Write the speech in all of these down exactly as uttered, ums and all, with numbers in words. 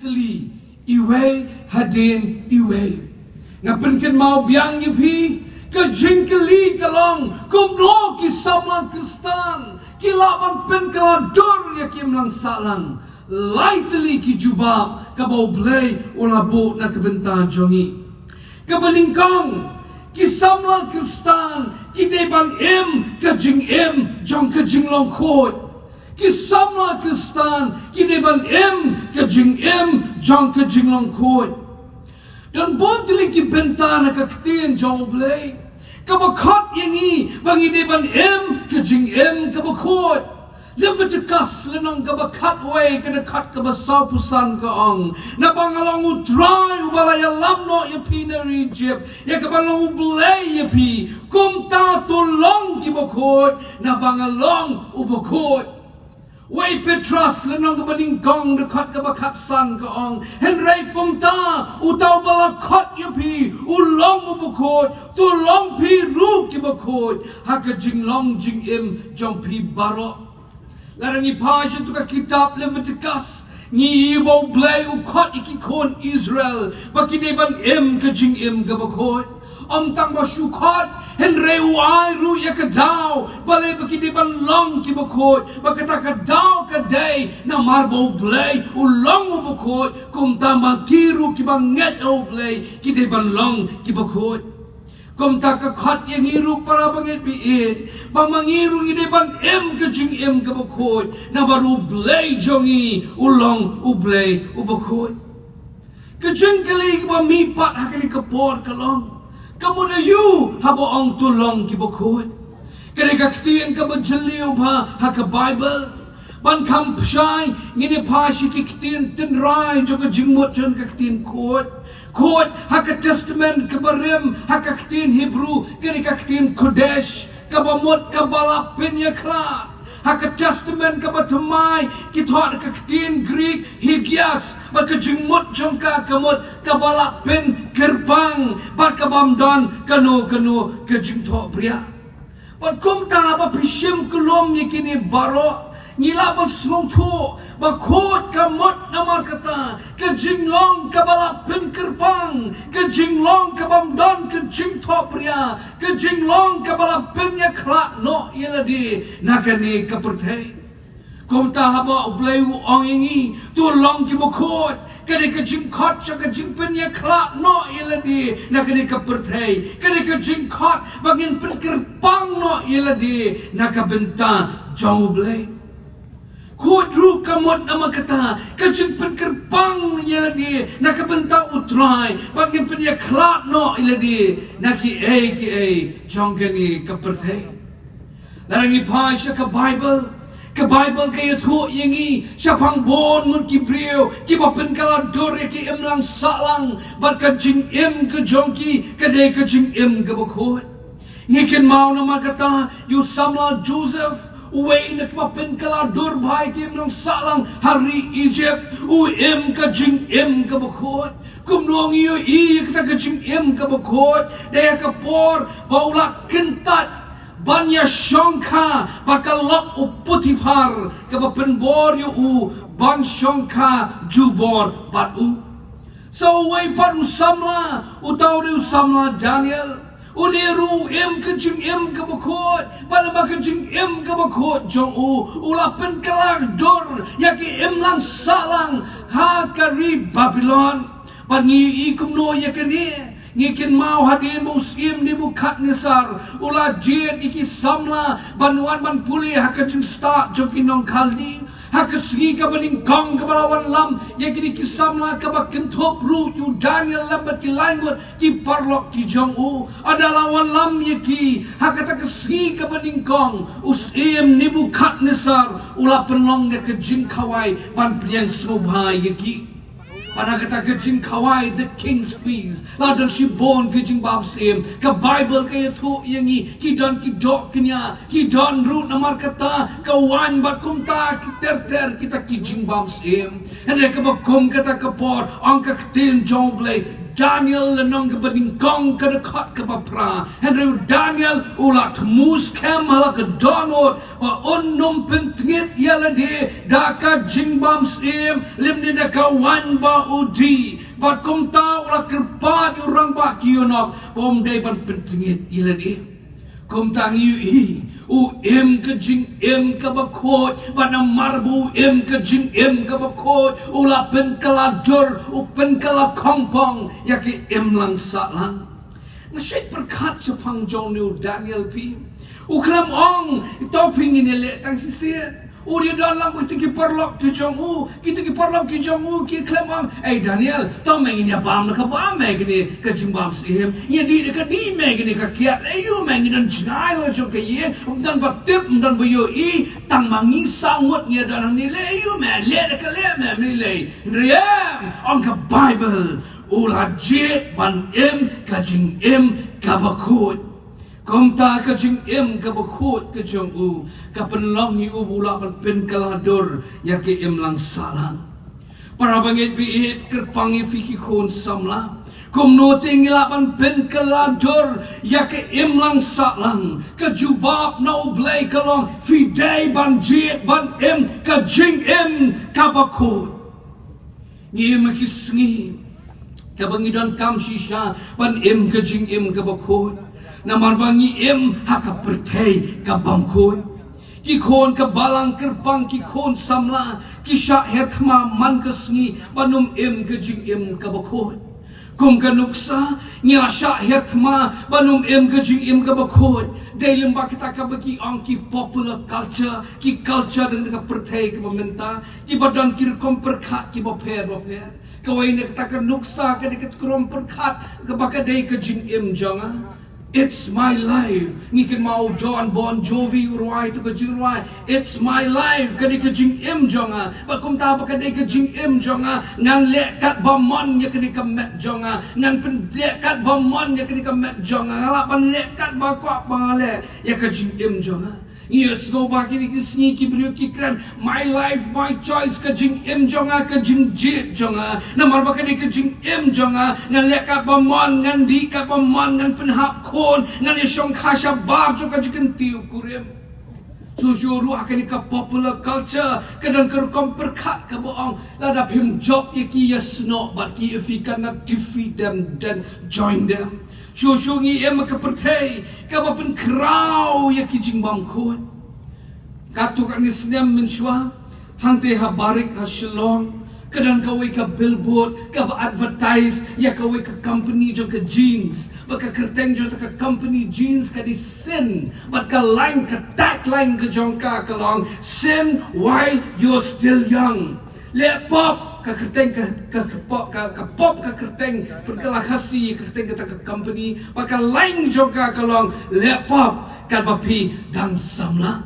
Tylli iwei hadien iwei. Nga pynkynmaw biang ïa phi, ka jingkylli ka long, kumno ki samla Khristan ki lah ban pynkylla dur ïa ki imlang sahlang? Lai tylli ki jubab kaba U Blei u la buh na ka bynta jong ngi. Kaba nyngkong, ki samla Khristan ki dei ban im ka jingim jong ka jinglong khuid. Ki samla Khristan ki dei ban im ka jingim jong ka jinglong khuid. Don bun tylli ki bynta na ka ktien jong U Blei kaba khot ïa ngi ba ngi dei ban im ka jingim kaba khuid. Leviticus lynnong kaba khatwei, ka dkhot kaba sawphew san ka ong, naba nga long U Trai uba la ïalam noh ïa phi na ri Ijipt, ïa kaba long U Blei ïa phi. Kumta to long kiba khuid, naba nga long uba khuid. Wei Petros lynnong kaba nyngkong, dkhot kaba khatsan ka ong, hynrei kumta uta uba la khot ïa phi u long uba khuid, to long phi ruh kiba khuid ha ka jinglong jingim jong phi baroh. Lada ngi phai sha tu ka kitab Leviticus, ngi ïohi ba U Blei u khot ïa ki khun Israel ba ki dei ban im ka jingim kaba khuid. Ym tang ba shu khot, hynrei u ai ruh ïa ka daw balei ba ki dei ban long kiba khuid. Ba kata ka daw ka dei namar ba U Blei u long uba khuid, kumta ma ki ruh kiba ngeit ha U Blei ki dei ban long kiba khuid. Kumta ka khot ïa ngi ruh para bangeit ba ïeit, ba ma ngi ruh ngi dei ban im ka jingim kaba khuid, naba U Blei jong ngi u long U Blei uba khuid. Ka jingkylli kaba mih pat ha kane ka por ka long, ka mut aïu haba ong to long kiba khuid? Kane ka ktien kaba jylliew bha ha ka Baibl. Ban kham pynshai, ngin ïa phai sha ki ktien tynrai jong ka jingmut jong ka ktien khuid. Khuid ha ka Testament kaba rim, ha ka ktien Hebru, kane ka ktien kodesh, kaba mut kaba la pynïakhlad. Ha ka Testament kaba thymmai, ki thoh da ka ktien Greek hagios, bad ka jingmut jong ka ka mut kaba la pynkyrpang, bad ka bym don kano kano ka jingthohbria. Bad kumta haba phi shim kyllum ïa kine baroh, ngi lah ban sngewthuh ba khuid ka mut namar kata ka jinglong kaba la pynkyrpang, ka jinglong ka bym don ka jingthohbria, ka jinglong kaba la pynïakhlad noh ïa lade na kane ka pyrthei. Kumta haba U Blei u ong ïa ngi to long kiba khuid, kane ka jingkhot sha ka jingpynïakhlad noh ïa lade na kane ka pyrthei, kane ka jingkhot ba ngin pynkyrpang noh ïa lade na ka bynta jong U Blei. Khuid ruh ka mut namar kata ka jingpynkyrpang ïa lade na ka bynta U Trai, ba ngin pynïakhlad noh ïa lade na kiei kiei jong kane ka pyrthei. Lada ngi phai sha ka Baibl, ka Baibl ka ïathuh ïa ngi shaphang bun ngut ki briew kiba pynkylla dur ïa ki imlang sahlang, bad ka jingim ka jong ki ka dei ka jingim kaba khuid. Ngi kynmaw namar kata ïa u samla Joseph, uwei na kiba pynkylla dur bha ïa ki imlang sahlang ha ri Ijipt, u im ka jingim kaba khuid. Kumno ngi ïohi ïa kata ka jingim kaba khuid? Dei ha ka por ba u la kyntait ban ïashongkha bad ka lok u Potiphar, kaba pynbor ïa u ban shongkha jubor bad u. Sa uwei pat u samla, uta u dei u samla Daniel. Une ruh u im ka jingim kaba khuid, bad namar ka jingim kaba khuid jong u, u la pynkylla dur ïa ki imlang sahlang ha ka ri Babilon. Bad ngi ïohi kumno ïa kane? Ngi kynmaw hadien ba u syiem Nebukadnesar u la jied ïa ki samla ban wan ban pule ha ka jingstad jong ki nong Khaldi. Ha ka sngi kaba nyngkong kaba la wanlam ïa kine ki samla, kaba kynthup ruh ïa u Daniel lem bad ki lai ngut ki paralok ki jong u. Ynda la wanlam ïa ki ha kata ka sngi kaba nyngkong, u syiem Nebukadnesar u la pynlong ïa ka jingkhawai ban pdiang sngewbha ïa ki. Bad ha kata ka jingkhawai, the king's feast, la don shibun ki jingbam syiem. Ka Baibl ka ïathuh ïa ngi ki don ki doh kñia, ki don ruh namar kata ka waiñ bad kumta ki ter ter kita ki jingbam syiem. Hynrei kaba kum kata ka por, ong ka ktien jong U Blei, Daniel lynnong kaba nyngkong ka dkhot kaba phra. Hynrei u Daniel u la thmu skhem ha la ka dohnud ba un ym pyntngit ïa lade da ka jingbam syiem lymne da ka waiñ ba u dih. Bad kumta u la kyrpad ïa u rangbah ki ïonok ba um dei ban pyntngit ïa lade. Kumta ngi ïohi u im ka jingim kaba khuid, bad namar ba u im ka jingim kaba khuid u la pynkylla dur, u pynkylla khongpong ïa ki imlang sahlang. Nga shait pyrkhat shaphang jong une u Daniel phi. U khlem ong to phi ngin ïaleh tang shisien. U dei don lang ba kito ki paralok ki jong u, kito ki paralok ki jong u ki khlem ong, "Ei Daniel, to me ngin ïa bam na ka bam me kane ka jingbam syiem, ïa dih na ka dih me kane ka kiad, ei u me ngin don jngai la jong ka ïing, um don ba tip, um don ba ïohi, tang ma ngi saw ngut ngi ïa don hangne, leh ei u me, leh na ka leh me, me leh." Hynrei em, ong ka Baibl, u la jied ban im ka jingim kaba khuid. Kumta ka jingim kaba khuid ka jong u ka pynlong ïa u ba u lah ban pynkylla dur ïa ki imlang sahlang. Para bangeit ba ïeit, kyrpang ïa phi ki khun samla. Kumno te ngi lah ban pynkylla dur ïa ki imlang sahlang? Ka jubab na U Blei ka long phi dei ban jied ban im ka jingim kaba khuid. Ngi im ha ki sngi kaba ngi donkam shisha ban im ka jingim kaba khuid. Namar ba ngi im ha ka pyrthei ka bym khuid. Ki khun ka balang, kyrpang ki khun samla ki shah her thma man ka sngi ban ym im ka jingim kaba khuid. Kum ka nuksa, ngi la shah her thma ban ym im ka jingim kaba khuid. Dei lem bad kata kaba ki ong ki popular culture, ki culture na ka pyrthei kaba mynta, kiba don ki rukom pyrkhat kiba pher ba pher. Kawei na kata ka nuksa ka dei ka rukom pyrkhat kaba ka dei ka jingim jong nga. It's my life. Ngi kynmaw Jon Bon Jovi u rwai tu ka jingrwai, "It's my life." Ka dei ka jingim jong nga. Bad kumta ba ka dei ka jingim jong nga, ngan leh katba mon ïa ka dei ka met jong nga. Ngan pynleh katba mon ïa ka dei ka met jong nga. Nga lah ban leh katba kwah ba nga leh ïa ka jingim jong nga. Ngi ïohsngew ba kine ki sngi ki briew ki kren, "My life, my choice, ka jingim jong nga, ka jingjied jong nga. Namar ba ka dei ka jingim jong nga, ngan leh katba mon, ngan dih katba mon, ngan pynhap khun, ngan ïashongkha shabar jong ka jingkynti u kurim." Shuh shuh ruh ha kane ka popular culture ka don ka rukom pyrkhat kaba ong, "Lada phim jop ïa ki, ïasnoh bad ki, if you cannot defeat them, then join them." Shuh shuh ngi im ha ka pyrthei kaba pynkhraw ïa ki jingbam khuid. Katto katne snem mynshuwa, hangtei ha Barik ha Shillong, ka don kawei ka billboard kaba advertise ïa kawei ka company jong ka jeans. Bad ka kyrteng jong ka company jeans ka dei Sin. Bad ka line, ka tagline ka jong ka ka long, "Sin while you're still young." Leh pop, ka kyrteng ka, ka, ka pop, ka, ka pop ka kyrteng pynkylla Khasi, ka kyrteng kata ka company. Bad ka line jong ka ka long, "Leh pop katba phi dang samla."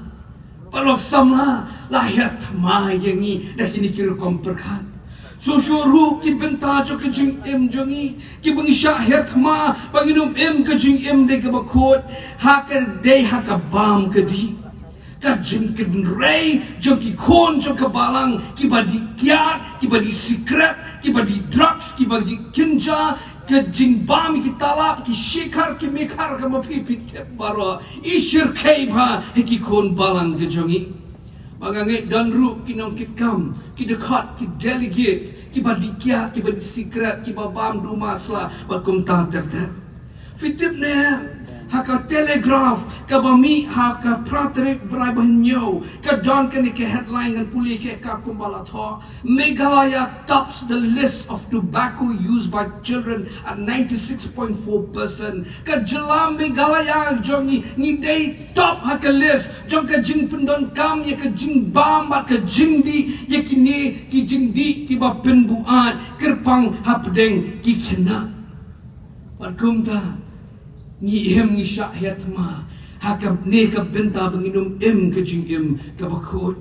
Paralok samla, la her thma ïa ngi da kine ki rukom pyrkhat. Shuh shuh ruh ki bynta jong ka jingim jong ngi kiba ngi shah her thma ba ngin ym im ka jingim dei kaba khuid, ha ka dei ha ka bam ka dih. Ka jingkynrei jong ki khun jong ka balang, kiba dih kiad, kiba dih sikret, kiba dih drugs, kiba dih kynja, ka jingbam ki talap, ki shikhar, ki mikhar, kaba phi phi tip baroh, i shyrkhei bha ha ki khun balang ka jong ngi. Ba nga ngeit don ruh ki nongkitkam, ki dkhot, ki delegate kiba dih kiad, kiba dih sikret, kiba bam duma sla bad kumta ter ter. Phi tip ne, ha ka Telegraph kaba mih ha ka phra tarik bnai ba hynñiew, ka don kane ka headline, ngan pule ïa ka kumba la thoh: "Meghalaya tops the list of tobacco used by children at ninety-six point four percent." Ka jylla Meghalaya jong ngi, ngi dei top ha ka list jong ka jingpyndonkam ïa ka jingbam bad ka jingdih ïa kine ki jingdih kiba pynbuaid kyrpang hapdeng ki khynnah. Bad kumta ngi im, ngi shah her thma ha kane ka bynta ba ngin ym im ka jingim kaba khuid.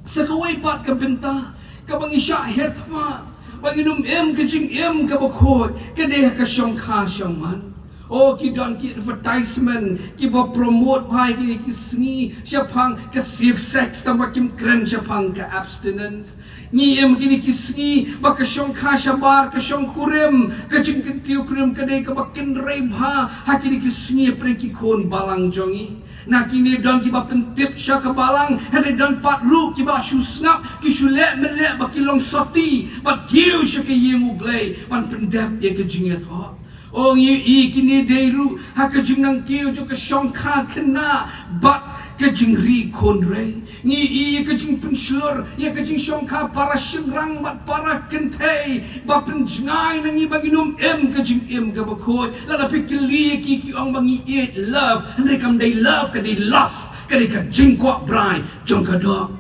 Sa kawei pat ka bynta kaba ngi shah her thma ba ngin ym im ka jingim kaba khuid ka dei ha ka shongkha shongman. O ki don ki advertisement kiba promote bha ïa kine ki sngi shaphang ka safe sex, tangba kim kren shaphang ka abstinence. Ngi im kine ki sngi ba ka shongkha shabar, ka shongkurim, ka jingkyntiew kurim ka dei kaba kynrei bha ha kine ki sngi, pyrshah ki khun balang jong ngi. Na kine don kiba pyntip sha ka balang, hynrei don pat ruh kiba shu sngap, ki shu leh mynleh ba ki long sati, bad kiew sha ka ïing U Blei ban pyndep ïa ka jingïathoh. O ngi ïohi kine dei ruh ha ka jingnang kiew jong ka shongkha khynnah bad ka jingri khun rei. Ngi ïohi ïa ka jingpynshlur ïa ka jingshongkha para shynrang bad para kynthei, ba pynjngai na ngi ba ngin ym im ka jingim kaba khuid. Lada phi kylli ïa ki, ki ong ba ngi ïeit love, hynrei kam dei love, ka dei lust, ka dei ka jingkwah brai jong ka doh.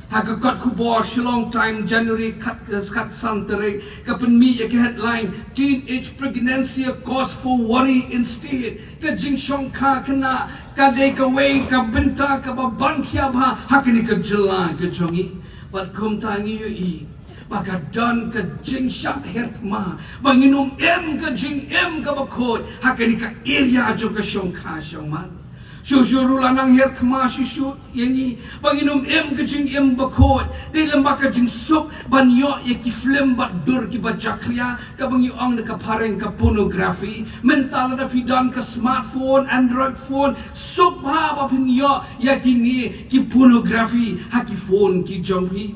Ha ka kot khubor Shillong Times, January khat, khatsan tarik, ka pynmih ïa ka headline, "Teenage Pregnancy, a Cause for Worry in State." Ka jingshongkha khynnah ka dei kawei ka bynta kaba bang khia bha ha kane ka jylla ka jong ngi. Bad kumta ngi ïohi ba ka don ka jingshah her thma ba ngin ym im ka jingim kaba khuid ha kane ka area jong ka shongkha shongman. Shuh shuh ruh la nang her thma shuh shuh ïa ngi ba ngin ym im ka jingim bakhuid. Dei lem bad ka jingsuk ban ïoh ïa ki film bad dur kiba jakhlia, kaba ngi ong da ka phareng ka pornography. Mynta lada phi don ka smartphone, Android phone, suk bha ba phin ïoh ïa kine ki pornography ha ki phone ki jong phi.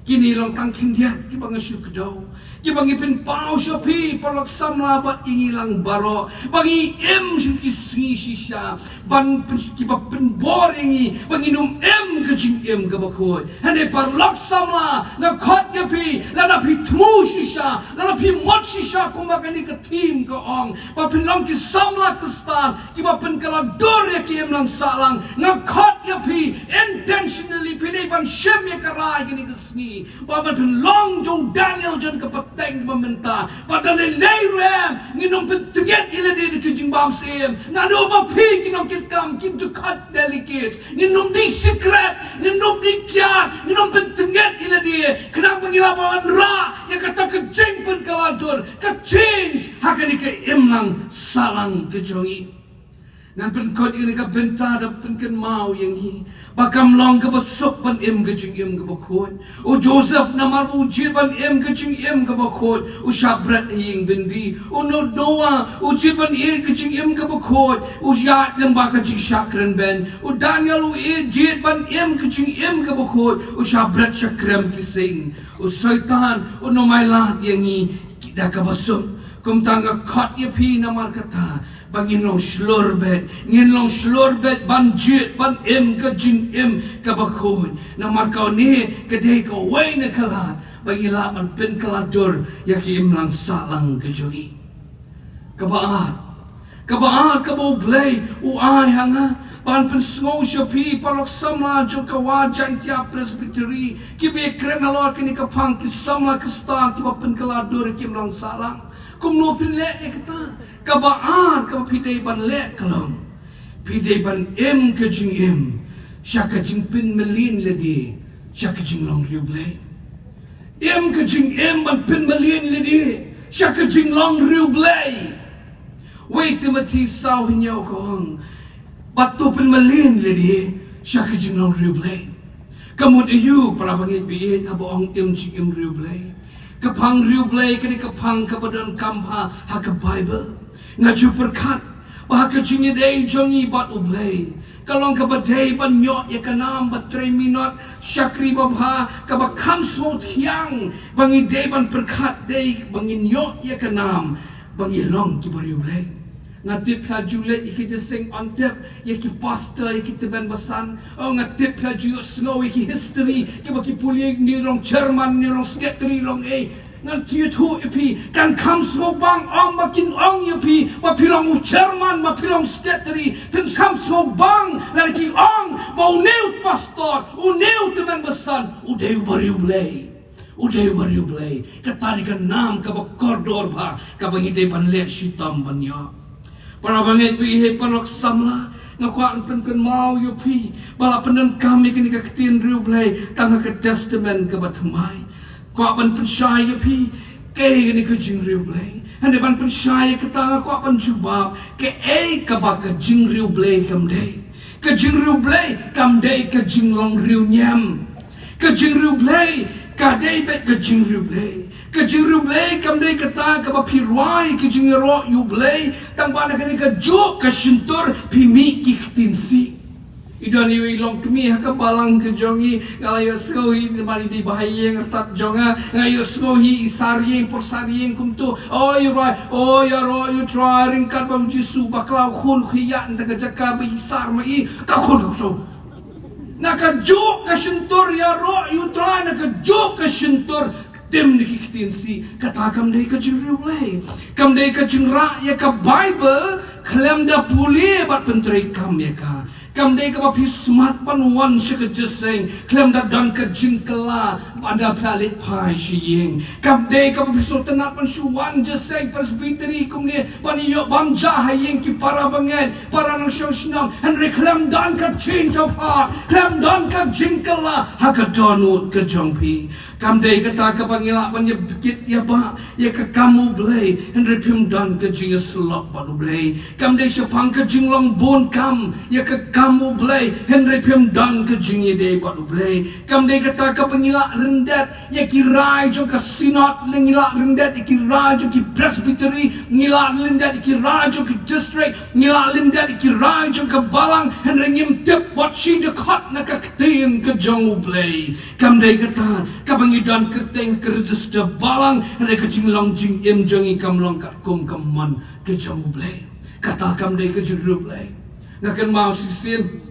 Kine long tang khyndiat kiba nga shu kdew, kiba ngi pynpaw sha phi paralok samla bad ïa ngi lang baroh, ba ngi im sha ki sngi shisha ban pyn-, kiba pynbor ïa ngi ba ngin ym im ka jingim kaba khuid. Hynrei paralok samla, nga khot ïa phi, lada phi thmu shisha, lada phi mut shisha kumba kane ka theme ka ong, ba phin long ki samla Khristan kiba pynkylla dur ïa ki imlang sahlang, nga khot ïa phi, intentionally phi dei ban shim ïa ka rai kane ka sngi, ba ban pynlong jong u Daniel jong ka pateng ba mynta. Ba da lei lei ruh em, ngin ym pyntngit ïa lade da ki jingbam syiem. Naduh ba phi ki nongkitkam, ki dkhot delegates, ngin ym dei secret, ngin ym dei kiar, ngin ym pyntngit ïa lade. Khnang ba ngi lah ban wanrah ïa kata ka jingpynkylla dur, ka change ha kane ka imlang sahlang ka jong ngi. Ngan pynkut ïa kane ka bynta da pynkynmaw ïa ngi ba kam long kaba suk ban im ka jingim kaba khuid. U Joseph namar ba u jied ban im ka jingim kaba khuid, u shah bret ha ïing byndi. U Noah u jied ban im ka jingim kaba khuid, u ïaid lyngba ka jingshah kren beiñ. U Daniel u jied ban im ka jingim kaba khuid, u shah bret sha krem ki sing. U Soitan un ym ailad ïa ngi da kaba suk. Kumta nga khot ïa phi namar kata, ba ngin long shlur beit, ngin long shlur beit ban jied ban im ka jingim kaba khuid. Namar kane ka dei kawei na ka lad ba ngi lah ban pynkylla dur ïa ki imlang sahlang ka jong ngi. Kaba ar, kaba ar kaba U Blei u ai ha nga ban pynsngew sha phi paralok samla jong ka Wah Jaintia Presbytery, kiba kren halor kane ka phang, ki samla Khristan kiba pynkylla dur ïa ki imlang sahlang. Kumno phin leh ïa kata? Kaba ar kaba phi dei ban leh ka long, phi dei ban im ka jingim sha ka jingpynmlien lade sha ka jinglong riewblei. Im ka jingim ban pynmlien lade sha ka jinglong riewblei. Wei Timothi saw hynñiew ka ong, bad to pynmlien lade sha ka jinglong riewblei. Ka mut aïu, para bangeit ba ïeit, haba ong im jingim riewblei? Ka phang riewblei ka dei ka phang kaba donkam bha ha ka Baibl. Nga ju pyrkhat ba ha ka jingïadei jong ngi bad U Blei, ka long kaba dei ban ïoh ïa ka nam ba trei minot, shakri babha, kaba kham sngewthiang, ba ngi dei ban pyrkhat dei ba ngin ïoh ïa ka nam ba ngi long kiba riewblei. Nga tip phi la ju leit ïa ki jingïaseng on tep ïa ki pastor, ïa ki tymmen basan. O, nga tip phi la ju ïohsngew ïa ki history, kiba ki pule, une u long chairman, une u long secretary, long ei. Ngan ïathuh ïa phi, kan kham sngewbang ong ba kin ong ïa phi ba phi long u chairman, ba phi long secretary. Phin kham sngewbang lada ki ong ba une u pastor, une u tymmen basan u dei uba riewblei. U dei uba riewblei. Kata dei ka nam kaba kordor bha kaba ngi dei ban leh shitom ban ïoh. Para bangeit ba ïeit, paralok samla, nga kwah ban pynkynmaw ïa phi ba la pyndonkam ïa kane ka ktien riewblei tang ha ka Testament kaba thymmai. Kwah ban pynshai ïa phi, Kaei kane ka jingriewblei? Hynrei ban pynshai ïa kata nga kwah ban jubab, kaei kaba ka jingriewblei kam dei. Ka jingriewblei kam dei ka jinglong riewniam. Ka jingriewblei ka dei beit ka jingriewblei. Ka jingriewblei kam dei kata kaba phi rwai ka jingïaroh ïa U Blei, tang ba na kane kajuh ka shyntur phi mih ki ktien sih. I don iwei i longkmie ha ka balang ka jong i, nga la ïohsngew hi, namar i dei ba ha ïing artat jong nga, nga ïohsngew hi i sar ïing, por sar ïing kumto. O i Trai, o ïaroh ïa U Trai, ryngkat bad U Jisu bakla, u khun u khie ïa na ka jaka ba i sar ma i, ka khun ka shu. Na kajuh ka shyntur ïaroh ïa U Trai, na kajuh ka shyntur tim na ki ktien sih. Kata kam dei ka jingriewblei. Kam dei ka jingrah ïa ka Baibl khlem da pule bad pyntreikam ïa ka. Kam dei kaba phi smat ban wan sha ka jingïaseng khlem da don ka jingkylla bad da phi la leit phai sha ïing. Kam dei kaba phi sngewtynnat ban shu wan jingïaseng Presbytery kumne ban ïoh bam ja ha ïing ki para bangeit, para nongshong shnong, hynrei khlem don ka change of heart, khlem don ka jingkylla ha ka dohnud ka jong phi. Kam dei kata kaba ngi lah ban ïa bkit ïa ba ïa ka kam U Blei, hynrei phim don ka jingïasyllok bad U Blei. Kam dei shaphang ka jinglong bun kam ïa ka kam U Blei, hynrei phim don ka jingïadei bad U Blei. Kam dei kata kaba ngi lah ryndet ïa ki rai jong ka synod, lane ngi lah ryndet ïa ki rai jong ki Presbytery, ngi lah ryndet ïa ki rai jong ki district, ngi lah ryndet ïa ki rai jong ka balang, hynrei ngim tip wat shi dkhot na ka ktien ka jong U Blei. Kam dei kata kaba ngi don kyrteng ha ka register balang, hynrei ka jinglong jingim jong ngi kam long katkum ka mon ka jong U Blei. Kata kam dei ka jingriewblei. Nga kynmaw shisien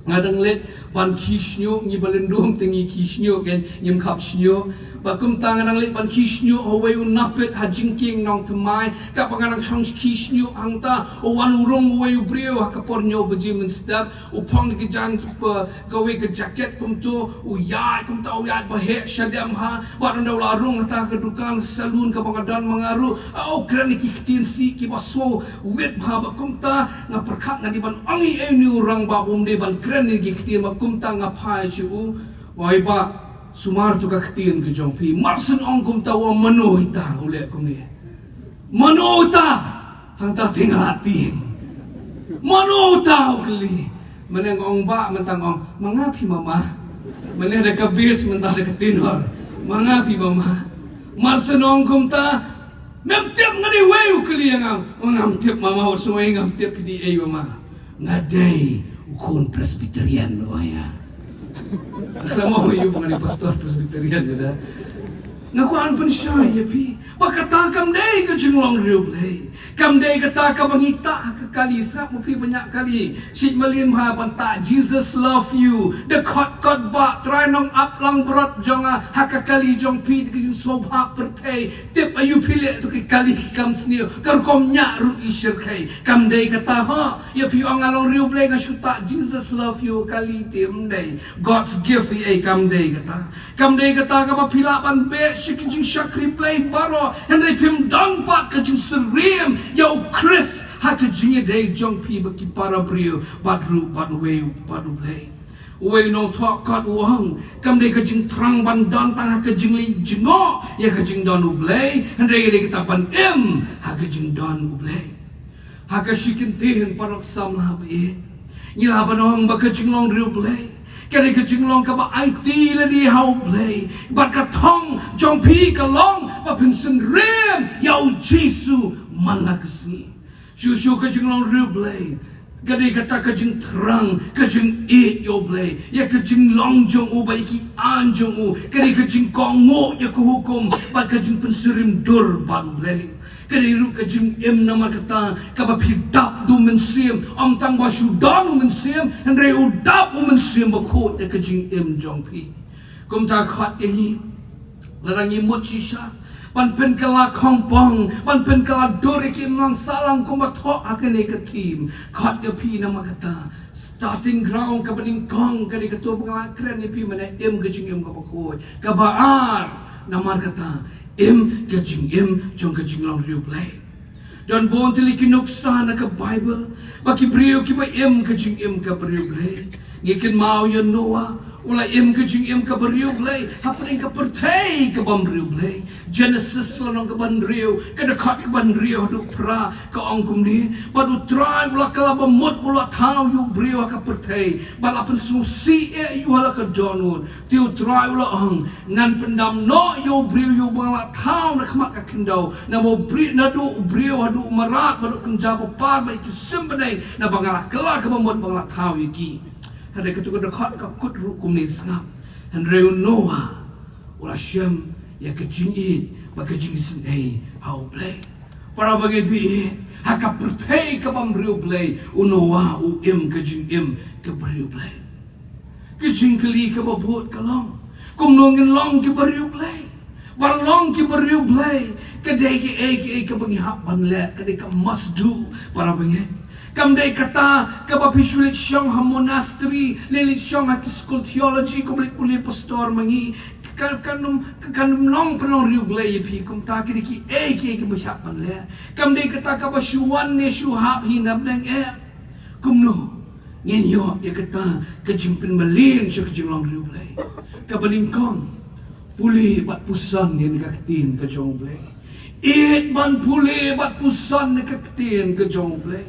nga dang leit ban khie shñiuh, ngi ba lyndum te ngi khie shñiuh, ke ngim khap shñiuh. Bad kumta nga dang leit ban khie shñiuh ha uwei u napiet ha jingkieng nongthymmai. Katba nga dang shong khie shñiuh hangta, u wan u rung uwei u briew ha ka por hynñiew baje mynstep. U phong da ki jaiñ, ka, kawei ka jaket kumto, u ïaid kumta, u ïaid ba heh shadem ha, bad ynda u la rung hangta ha ka dukan salon kaba nga don ma nga ruh, u kren ïa ki ktien sih kiba sngewwit bha. Bad kumta nga pyrkhat nga dei ban ong ei ei ïa une u rangbah ba um dei ban kren ïa ki ktien, bad kumta nga phai sha u, wei bah, sumar to ka ktien ka jong phi. Mar shen ong kumta, u ong mano ita, u leh kumne. Mano uta? Hangta te nga la tieng. Mano uta, u kylli. Mynne nga ong bah, mynta nga ong, ma nga phi mama. Mynne da ka bass, mynta da ka tenor. Ma nga phi mama. Mar shen ong kumta, mem tip nga dei uei, u kylli ïa nga. Ong ngam tip mama, wat sngew ei ngam tip phi dei ei mama. Nga dei u khun Presbyterian, u ong ïa. Nga ong ïa u ba nga dei pastor Presbyterian, ka da. Nga kwah ban pynshai ïa phi ba kata kam dei ka jinglong riewblei. Kam dei kata kaba ngi tah ha ka kali. Sngap ma phi ba ñiah kali, shit malin bha ban tah Jesus love you. Da khot kot ba Trai nong ap langbrot jong nga ha ka kali jong phi, da ka jingsngewbha pyrthei. Tip aïu phi leh to ki kali ki kam sniew, ka rukom ñiah ruh i shyrkhei. Kam dei kata ho. Ïa phi ong nga long riewblei nga shu tah Jesus love you kali, te ym dei. God's gift ïa ei, kam dei kata. Kam dei kata kaba phi lah ban beh sha ki jingshakri Blei baroh, hynrei phim don pat ka jingsyriem ïa U Khrist ha ka jingïadei jong phi bad ki para briew, bad ruh bad uwei bad U Blei. Uwei u nongthoh kot u ong, kam dei ka jingthrang ban don tang ha ka jingleh jngoh ïa ka jingdon U Blei, hynrei ka dei kata ban im ha ka jingdon U Blei. Ha ka shi kyntien, paralok samla ba ïeit, ngi lah ban ong ba ka jinglong riewblei ka dei ka jinglong kaba aiti lade ha U Blei, bad ka thong jong phi ka long ba phin synriem ïa U Jisu man la ka sngi. Shuh shuh ka jinglong riewblei ka dei kata ka jingthrang, ka jingïeit ïa U Blei, ïa ka jinglong jong u bad ïa ki aiñ jong u, ka dei ka jingkohnguh ïa ka hukum bad ka jingpynsyriem dur bad U Blei. Ka dei ruh ka jingim namar kata kaba phi dap da U Mynsiem, ym tang ba shu don U Mynsiem, hynrei u dap U Mynsiem Bakhuid ïa ka jingim jong phi. Kumta khot ïa ngi, lada ngi mut shisha ban pynkylla khongpong, ban pynkylla dur ïa ki imlang sahlang kumba thoh ha kane ka theme. Khot ïa phi namar kata, starting ground kaba nyngkong ka dei kato ba nga la kren ïa phi mynne, im ka jingim kaba khuid. Kaba ar, namar kata, im ka jingim jong ka jinglong riewblei. Don bun tylli ki nuksa na ka Baibl ba ki briew kiba im ka jingim kaba riewblei. Ngi kynmaw ïa u Noah, U la im ka jingim kaba riewblei hapdeng ka pyrthei kaba ym riewblei. Genesis lynnong kaba hynriew, ka dkhot kaba hynriew haduh phra, ka ong kumne: Bad U Trai u la kylla ba mut ba u la thaw ïa u briew ha ka pyrthei, bad la pynsngewsih eh ïa u ha la ka dohnud. Te U Trai u la ong: Ngan pyndam noh ïa u briew ïa uba nga la thaw na khmat ka khyndew, naba u briew, naduh u briew haduh u mrad, bad u kynja bapar, bad ïa ki sim bneng, naba nga la kylla ka ba mut ba nga la thaw ïa ki. Hynrei kato ka dkhot ka kut ruh kumne, sngap: Hynrei u Noah u la shem ïa ka jingïeit bad ka jingisynei ha U Blei. Para bangeit, ha ka pyrthei kaba ym riewblei, u Noah u im ka jingim kaba riewblei. Ka jingkylli kaba bud ka long: Kumno ngin long kiba riewblei? Ban long kiba riewblei, ka dei kaei kaei kaba ngi hap ban leh, ka dei ka must do, para bangeit. Kam dei kata kaba phi shu leit shong ha monastery, leit leit shong ha ki skul theology, kumba leit pule pastor ma ngi, ka, kan ym, kan ym long pynlong riewblei ïa phi. Kumta ki dei kiei kiei kiba hap ban leh. Kam dei kata kaba shu wan ne shu hap hi na bneng, eh. Kumno ngin ïoh ïa kata ka jingpynmlien sha ka jinglong riewblei? Kaba nyngkong, pule bad puson ïa ka ktien ka jong U Blei. Ïeit ban pule bad puson ïa ka ktien ka jong U Blei.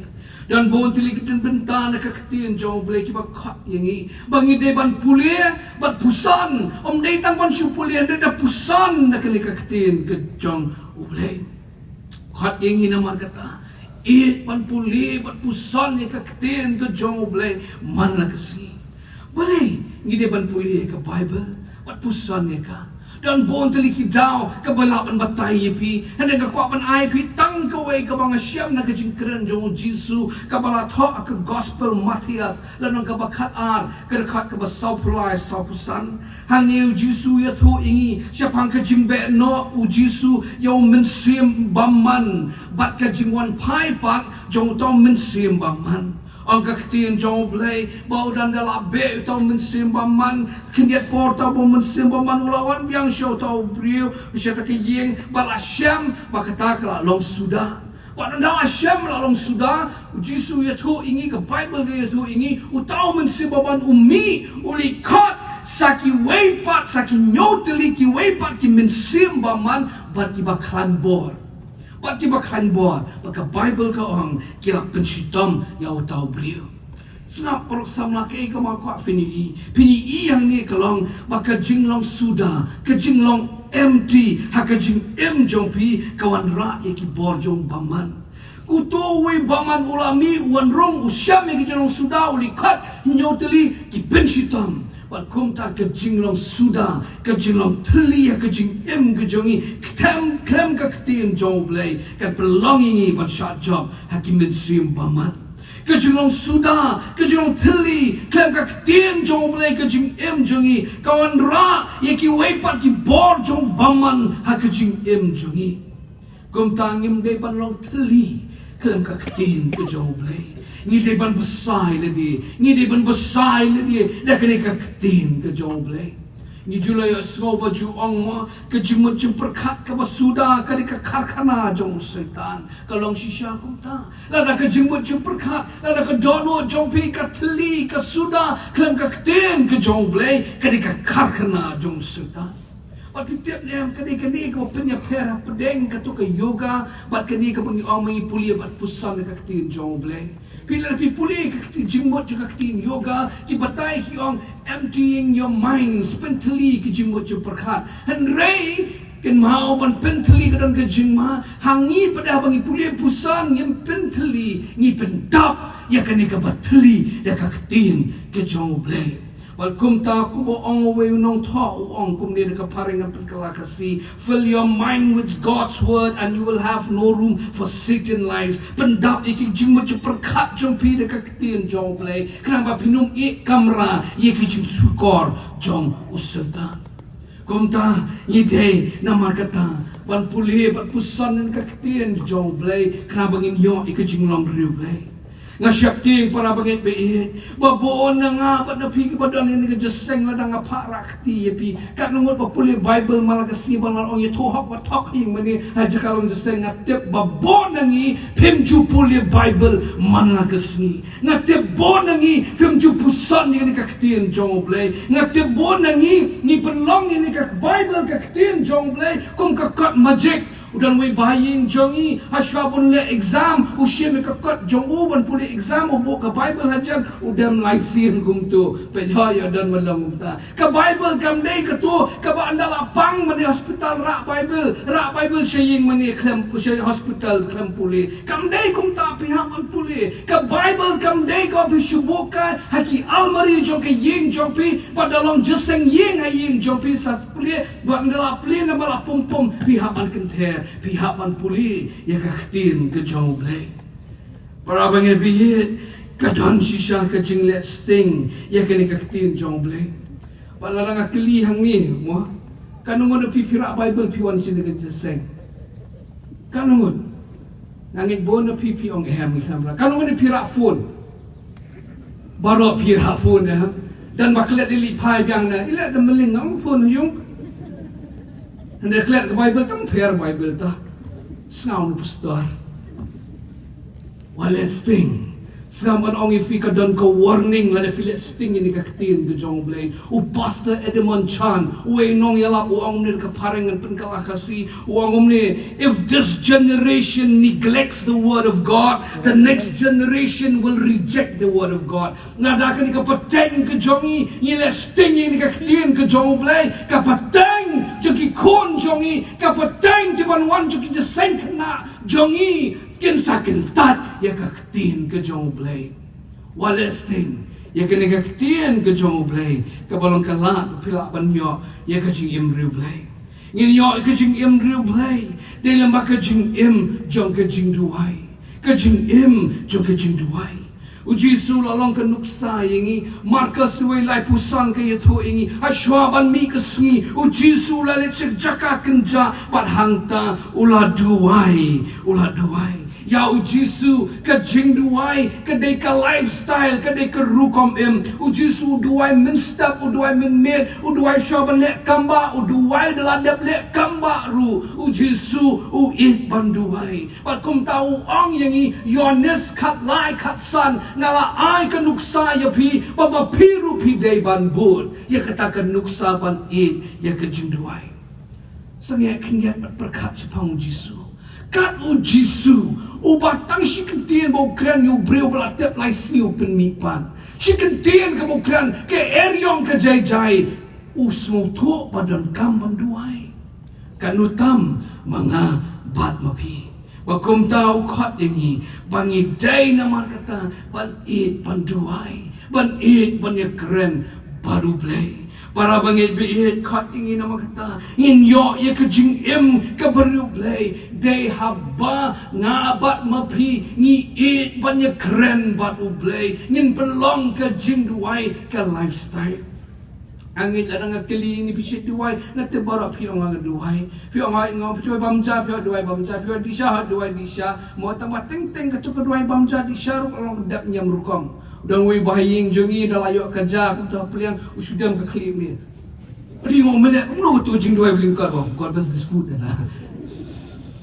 Don bun tylli ki bynta na ka ktien jong U Blei kiba khot ïa ngi ba ngi dei ban pule bad puson. Ym dei tang ban shu pule, hynrei da puson na kane ka ktien ka jong U Blei. Khot ïa ngi namar kata, ïeit ban pule bad puson ïa ka ktien ka jong U Blei man la ka sngi. Balei ngi dei ban pule ïa ka Baibl bad puson ïa ka? Don bun tylli ki daw kaba lah ban batai ïa phi, hynrei nga kwah ban ai phi tang kawei kaba nga shem na ka jingkren jong U Jisu, kaba la thoh ha ka Gospel Mathaios, lynnong kaba khatar, ka dkhot kaba sawphew lai, sawphew san. Hangne U Jisu u ïathuh ïa ngi shaphang ka jingbeh noh U Jisu ïa U Mynsiem Bymman bad ka jingwan phai pat jong uta U Mynsiem Bymman. Ong ka ktien jong U Blei ba u dang da la beh uta U Mynsiem Bymman, khyndiat por uta U Mynsiem Bymman u la wan biang sha uta u briew, sha kata ka ïing, bad la shem ba kata ka la long suda. Bad ynda la shem, la long suda, U Jisu u ïathuh ïa ngi, ka Baibl ka ïathuh ïa ngi, uta U Mynsiem Bymman u mih, u leit khot sa kiwei pat, sa ki hynñiew tylli kiwei pat ki mynsiem bymman bad kiba khlaiñ bor. Bad kiba khlaiñ bor, bad ka Baibl ka ong ki la pynshitom ïa uta u briew. Sngap, paralok samla, kaei kaba nga kwah phin ïohi, phin ïohi hangne ka long ba ka jinglong suda, ka jinglong empty ha ka jingim jong phi ka wanrah ïa ki bor jong u bymman. Uto uwei u bymman u la mih, u wan rung, u shem ïa ka jinglong suda, u leit khot hynñiew tylli ki pynshitom. Bad kumta ka jinglong suda, ka jinglong thylli ha ka jingim ka jong ngi, khlem, khlem ka ktien jong U Blei, kan pynlong ïa ngi ban shah jop ha ki mynsiem bymman. Ka jinglong suda, ka jinglong thylli khlem ka ktien jong U Blei, ka jingim jong ngi ka wanrah ïa kiwei pat ki bor jong u bymman ha ka jingim jong ngi. Kumta ngim dei ban long thylli khlem ka ktien ka jong U Blei. Ngi dei ban bsa ïa lade, ngi dei ban bsa ïa lade da kane ka ktien ka jong U Blei. Ngi ju la ïohsngew ba ju ong mo, ka jingmut jingpyrkhat kaba suda ka dei ka karkhana jong u Soitan. Ka long shisha kumta. Lada ka jingmut jingpyrkhat, lada ka dohnud jong phi ka thylli, ka suda khlem ka ktien ka jong U Blei, ka dei ka karkhana jong u Soitan. Bad phi tip ne em, ka dei kane kaba pynïapher hapdeng kato ka yoga bad kane kaba ngi ong ba ngi pule bad puson ïa ka ktien jong U Blei. Phi, lada phi pule ka ktien, jingmut jong ka ktien yoga, ki batai ki ong emptying your minds, pynthylli ka jingmut jingpyrkhat. Hynrei kynmaw, ban pynthylli ka don ka jingma. Ha ngi pat, haba ngi pule puson, ngim pynthylli, ngi pyndap ïa kane kaba thylli da ka ktien ka jong U Blei. Bad kumta, kumba ong uwei u nongthoh, u ong kumne da ka phareng, ngan pynkylla Khasi: Fill your mind with God's word and you will have no room for Satan lies. Pyndap ïa ki jingmut jingpyrkhat jong phi da ka ktien jong U Blei, khnang ba phin ym ïeh kamra ïa ki jingshukor jong u Soitan. Kumta, ngi dei namar kata ban pule bad puson ïa ka ktien jong U Blei, khnang ba ngin ïoh ïa ka jinglong riewblei. Nga sheptieng para bangeit ba ïeit ba bun na nga bad na phi kiba don ïa kane ka jingïaseng lada nga phah rah kti ïa phi. Katno ngut ba pule Baibl man la ka sngi, ba nga ong ïathuh hok ba thok ïing mane ha jaka long jingïaseng. Nga tip ba bun na ngi phim ju pule Baibl man la ka sngi. Nga tip bun na ngi phim ju puson ïa kane ka ktien jong U Blei. Nga tip bun na ngi ngi pynlong ïa kane ka Baibl, ka ktien jong U Blei, kum ka kot magic. U don uwei ba ha ïing jong ngi, ha shuwa ban leh exam, u shim ïa ka kot jong u ban pule exam, u buh ka Baibl hajan, u dem lai sien kumto. Peit, ïoh, ïoh don ban long kumta. Ka Baibl kam dei kato kaba ynda la pang mane hospital, rah Baibl, rah Baibl sha ïing mane khlem, sha hospital khlem pule. Kam dei kumta, phi hap ban pule. Ka Baibl kam dei kaba phi shu buh kai ha ki almari jong ka ïing jong phi, bad da long jingïaseng ïing ha ïing jong phi sa pule. Bad ynda la plie, namar la pum pum, phi hap ban kynther, phi hap ban pule ïa ka ktien ka jong U Blei. Para bangeit ba ïeit, ka don shisha ka jingleh sting ïa kane ka ktien jong U Blei. Bad lada nga kylli hangne mo, katno ngut na phi phi rah Baibl phi wan sha kane ka jingïaseng? Katno ngut? Nga ngeit bun na phi phi ong em, ngi khlem rah. Katno ngut na phi rah phone? Baroh phi rah phone, eh? Don ba klet ïa leit phai biang na, i leh da mling na ong phone ha ïung. Hynrei klet ka Baibl, tang pher Baibl ta. Sngew na pastor. Wat leh sting. Sngap, ngan ong ïa phi, ka don ka warning lada phi leh sting ïa kane ka ktien ka jong U Blei. U Pastor Edmund Chan, uwei u nongïalap, u ong kumne, ka phareng ngan pynkylla Khasi, u ong kumne: "If this generation neglects the word of God, the next generation will reject the word of God." Lada kane ka pateng ka jong ngi ngi leh sting ïa kane ka ktien ka jong U Blei, ka pateng jong ki khun jong ngi, ka pateng kiban wan jong ki jingïaseng khynnah jong ngi, kin sa kyntait ïa ka ktien ka jong U Blei. Wat leh sting ïa kane ka ktien ka jong U Blei, kaba long ka lad ba phi lah ban ïoh ïa ka jingim riewblei. Ngin ïoh ïa ka jingim riewblei dei lem bad ka jingim jong ka jingduwai. Ka jingim jong ka jingduwai. U Jisu u la long ka nuksa ïa ngi. Markos uwei laiphew san ka ïathuh ïa ngi, ha shuwa ban mih ka sngi, U Jisu u la leit sha jaka kynjah bad hangta u la duwai, u la duwai. Ïa U Jisu ka jingduwai ka dei ka lifestyle, ka dei ka rukom im. U Jisu u duwai mynstep, u duwai mynmiet, u duwai shuwa ban leh kam bah, u duwai da la dep leh kam bah ruh. U Jisu u ïeit ban duwai. Bad kumta u ong ïa ngi, Ïoannis khatlai khatsan: "Nga la ai ka nuksa ïa phi, ba ma phi ruh phi dei ban bud ïa kata ka nuksa ban ïeit ïa ka jingduwai." Sngewkhia bad pyrkhat shaphang U Jisu. Kat U Jisu, uba tang shi kyntien ba u kren ïa u briew ba la tep lai sngi u pynmih pat. Shi kyntien kaba u kren, ka eriong ka jai jai, u sngewthuh ba donkam ban duwai. Katno tam ma nga bad ma phi. Ba kumta u khot ïa ngi ba ngi dei namar kata ban ïeit ban duwai, ban ïeit ban ïakren bad U Blei. Para bangeit ba ïeit, khot ïa ngi namar kata ngin ïoh ïa ka jingim kaba riewblei. Dei haba nga bad ma phi ngi ïeit ban ïakren bad U Blei, ngin pynlong ka jingduwai ka lifestyle. Nga ngeit lada nga kylli ïa ngi, phi shait duwai? Nga tip baroh phi ong nga duwai. Phi ong nga, phi duwai bam ja, phi duwai bam ja, phi duwai dih sha, duwai dih sha. Mo, tang ba teng teng kato ka duwai bam ja dih sha ruh ka long dap niam rukom. U don uwei ba ha ïing jong ngi, da la ïoh ka ja kumta ha pliang, u shu dem ka khlieh miet. Ri mo, me leh kumno kato ka jingduwai ba lyngkot, ba God bless this food na.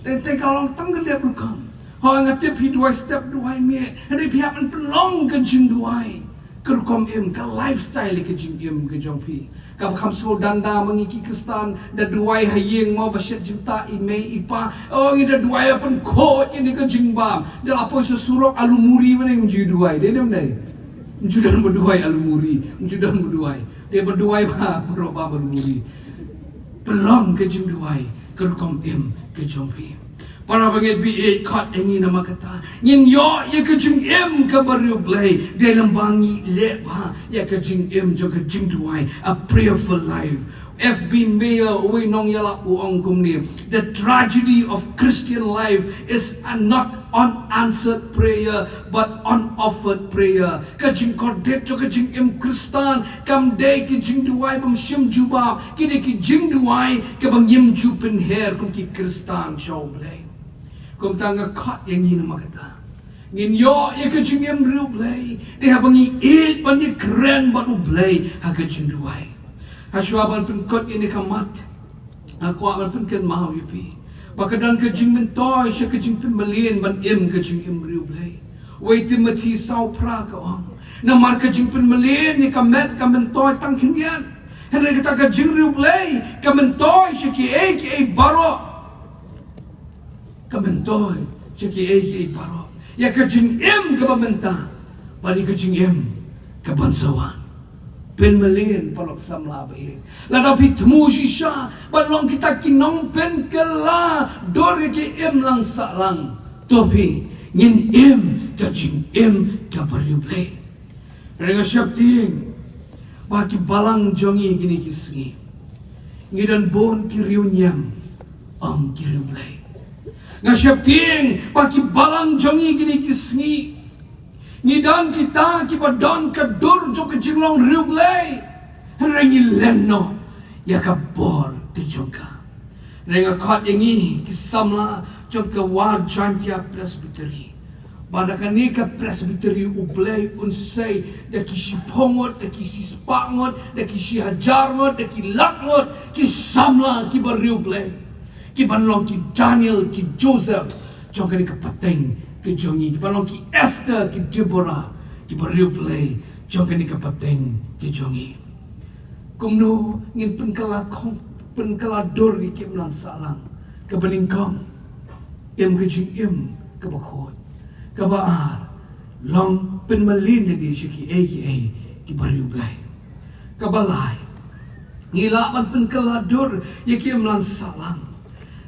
Teng teng ka long tang ka dap rukom. Ho, nga tip phi duwai step duwai miet. Hynrei phi hap ban pynlong ka jingduwai ka rukom im, ka lifestyle ka jingim ka jong phi. Kaba kham sngewdanda ma ngi ki Khristan, da duwai ha ïing mo, ba shet jingtah i mei i pa. Oh, ngi da duwai ban pynkhuid ïa kane ka jingbam. Da la poi sha surok, alu muri, mane, ym ju duwai, dei ne ym dei? Ym ju don ba duwai alu muri, ym ju don ba duwai. Dei ba duwai ba baroh ba alu muri. Pynlong ka jingduwai ka rukom im ka jong phi. Para bangeit ba ïeit, khot ïa ngi namar kata ngin ïoh ïa ka jingim kaba riewblei. Dei lem ba ngi leh bha ïa ka jingim jong ka jingduwai, a prayerful life. F B Meyer, uwei u nongïalap, u ong kumne: "The tragedy of Christian life is not unanswered prayer, but unoffered prayer." Ka jingkordit jong ka jingim Khristan kam dei ki jingduwai bym shym jubab, ki dei ki jingduwai kiba ngim ju pynher kum ki Khristan sha U Blei. Kumta nga khot ïa ngi namar kata. Ngin ïoh ïa ka jingim riewblei dei haba ngi ïeit ban ïakren bad U Blei ha ka jingduwai. Hashwa ban pynkut ïa kane ka mat, nga kwah ban pynkynmaw ïa phi ba ka don ka jingmyntoi sha ka jingpynmlien ban im ka jingim riewblei. Wei Timothi saw phra ka ong, namar ka jingpynmlien ïa ka met ka myntoi tang khyndiat, hynrei kata ka jingriewblei ka myntoi sha kiei kiei baroh. Ka myntoi sha kiei kiei baroh, ïa ka jingim kaba mynta bad ïa ka jingim kaban sa wan. Pynmlien, paralok samla ba ïeit. Lada phi thmu shisha ban long kita ki nongpynkylla dur ïa ki imlang sahlang, to phi, ngin im ka jingim kaba riewblei. Hynrei nga sheptieng ba ki balang jong ngi kine ki sngi, ngi don bun ki riewniam, ym ki riewblei. Nga sheptieng ba ki balang jong ngi kine ki sngi, ngi don kita kiba don ka dur jong ka jinglong riewblei, hynrei ngi len noh ïa ka bor ka jong ka. Hynrei nga khot ïa ngi ki samla jong ka War Jaintia Presbytery, ba da kane ka Presbytery U Blei un sei da ki shiphew ngut, da ki shispah ngut, da ki shihajar ngut, da ki lak ngut ki samla kiba riewblei, kiban long ki Daniel, ki Joseph jong kane ka pateng ka jong ngi, kiban long ki Esther, ki Deborah, kiba riewblei jong kane ka pateng ka jong ngi. Kumno ngin pynkylla khong, pynkylla dur ïa ki imlang sahlang? Kaba nyngkong, im ka jingim kaba khuid. Kaba ar, long pynmlien ïa ki sha kiei kiei kiba riewblei. Kaba lai, ngi lah ban pynkylla dur ïa ki imlang sahlang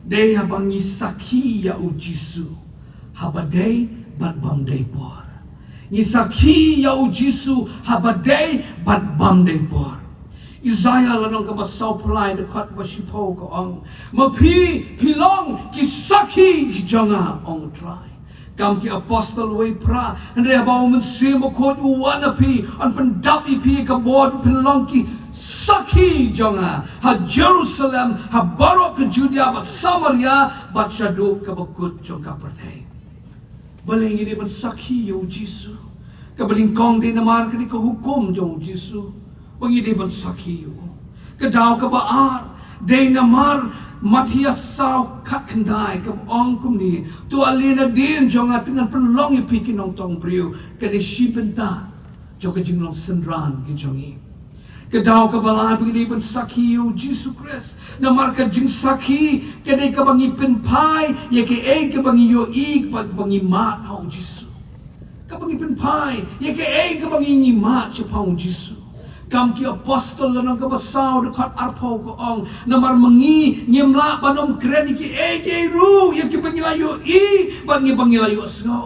dei haba ngi sakhi ïa U Jisu haba dei bad bym dei por. Ngi sakhi ïa U Jisu haba dei bad bym dei por. Isaiah lynnong kaba sawphew lai, dkhot ba shiphew ka ong, ma phi, phi long ki sakhi jong nga, ong U Trai. Kam ki apostol wei phra, hynrei haba U Mynsiem Bakhuid u wan ha phi, yn pyndap ïa phi ka bor, phin long ki sakhi jong nga ha Jerusalem, ha baroh ka Judea bad Samaria, bad shaduh kaba kut jong ka pyrthei. Balei ngi dei ban sakhi ïa U Jisu? Kaba nyngkong dei namar kane ka hukum jong U Jisu ba ngi dei ban sakhi ïa u. Ka daw kaba ar dei namar Mathaios saw khatkhyndai kaba ong kumne, to ale nadien jong nga te ngan pynlong ïa phi ki nongtong briew. Kane shi bynta jong ka jinglong synran ka jong ngi. Ka daw kaba lai ba ngi dei ban sakhi ïa U Jisu Khrist, namar ka jingsakhi ka dei kaba ngi pynphai ïa kaei kaba ngi ïohi, kaba, kaba ngi mad ha U Jisu. Kaba ngi pynphai ïa kaei kaba ngi, ngi mad shaphang U Jisu. Kam ki apostol lynnong kaba saw, dkhot arphew ka ong, namar ma ngi ngim lah ban ym kren ïa kiei kiei ruh ïa kiba ngi la ïohi bad ngi ba ngi la ïohsngew.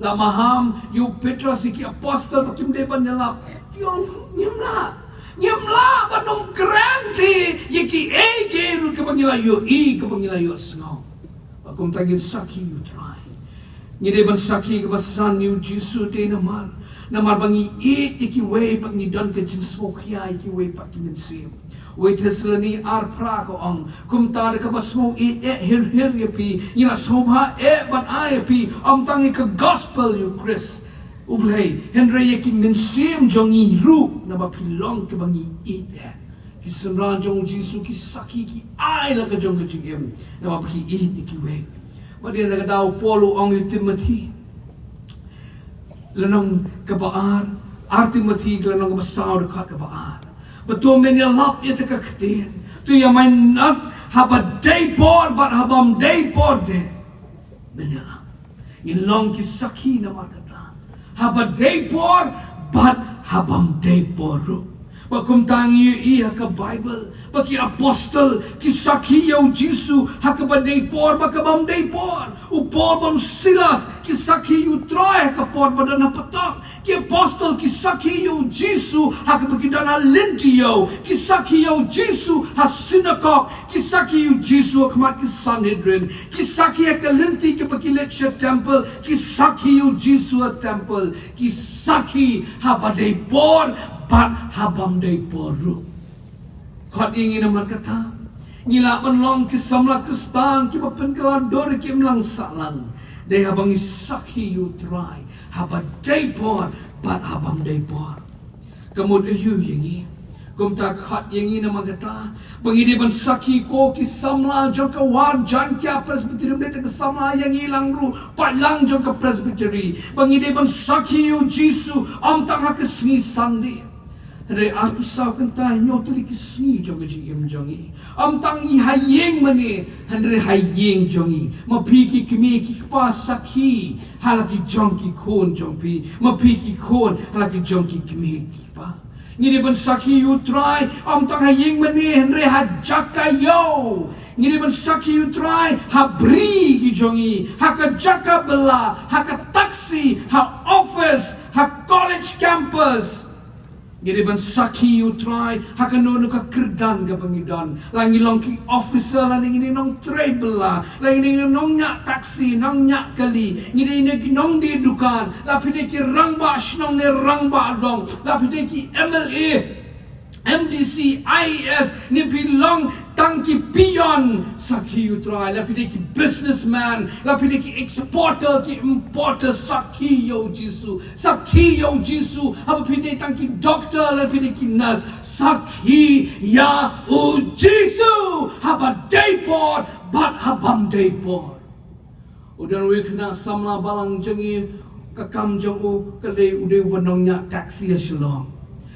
La maham ïa u Petros, ïa ki apostol ba kim dei ban ïalap, ki ong, ngim lah, ngim lah ban ym kren te ïa kiei kiei ruh kiba ngi la ïohi, kiba ngi la ïohsngew. Ba kumta ngin sakhi ïa U Trai. Ngi dei ban sakhi kaba san ïa U Jisu dei namar, namar ba ngi ïeit ïa kiwei pat, ngi don ka jingsngewkhia ïa kiwei pat ki mynsiem. Wei Thessaloni ar phra ka ong, kumta da kaba sngew ïeit eh hir hir ïa phi, ngi la sngewbha eh ban ai ïa phi, ym tang ïa ka gospel ïa U Khrist U Blei, hynrei ïa ki mynsiem jong ngi ruh, naba phi long kiba ngi ïeit eh. Ki synran jong U Jisu ki sakhi, ki ai la ka jong ka jingim naba phi ïeit ïa kiwei. Bad ïa kata ka daw u Paul u ong ïa u Timothi, lynnong kaba ar, ar Timothi ka lynnong kaba saw, dkhot kaba ar, ba to men ïalap ïa kata ka ktien, to ïamai nat haba dei por bad ha bym dei por de. Men ïalap. Ngin long ki sakhi namar kata, haba dei por bad ha bym dei por ruh. Ba kumta ngi ïohi ha ka Baibl ba ki apostol ki sakhi ïa U Jisu ha kaba dei por bad ka bym dei por. U Paul bad u Silas ki sakhi ïa U Trai ha ka por ba don ha patok. Ki apostol ki sakhi ïa U Jisu ha kaba ki don ha lynti ïew. Ki sakhi ïa U Jisu ha synagog. Ki sakhi ïa U Jisu ha khmat ki Sanhedrin. Ki sakhi ha ka lynti kiba ki leit sha temple. Ki sakhi ïa U Jisu ha temple. Ki sakhi haba dei por bad ha bym dei por ruh. Khot ïa ngi namar kata, ngi lah ban long ki samla Khristan kiba pynkylla dur ïa ki imlang sahlang Dei haba ngi sakhi ïa u Trai haba dei por bad haba ym dei por. Ka mut aiu ïa ngi? Kumta khot ïa ngi namar kata ba ngi dei ban sakhi ko ki samla jong ka ward Jaiñtia Presbytery, ym dei tang ka samla, ïa ngi lang ruh, paidlang jong ka Presbytery, ba ngi dei ban sakhi ïa u Jisu ym tang ha ka sngi Sunday. Hynrei arphew saw kynta hynñiew tylli ki sngi jong ka jingim jong ngi. Ym tang i ha ïing mane, hynrei ha ïing jong ngi. Ma phi ki kmie ki kpa, sakhi ha la ki jong ki khun jong phi. Ma phi ki khun ha la ki jong ki kmie ki kpa. Ngi dei ban sakhi ïa u Trai ym tang ha ïing mane, hynrei ha jaka ïew. Ngi dei ban sakhi ïa u Trai ha bri ki jong ngi, ha ka jaka bylla, ha ka taxi, ha office, ha college campus. Ngi dei ban sakhi ïa u Trai ha kano kano ka kyrdan kaba ngi don. La ngi long ki officer, lane ngi dei nongtrei bylla, la ngi dei nongñiah taxi, nongñiah kali, ngi dei ne ki nongdie dukan, la phi dei ki rangbah shnong ne rangbah dong, la phi dei ki M L A, M D C, I A S, ne phi long tang ki peon, sakhi ïa u Trai. La phi dei ki businessman, la phi dei ki exporter, ki importer, sakhi ïa u Jisu. Sakhi ïa u Jisu. Haba phi dei tang ki doctor, la phi dei ki nurse, sakhi ïa u Jisu. Haba dei por bad haba ym dei por. U don uwei u khynnah samla balang jong ngi, ka kam jong u ka dei, u dei uba nongñiah taxi ha Shillong.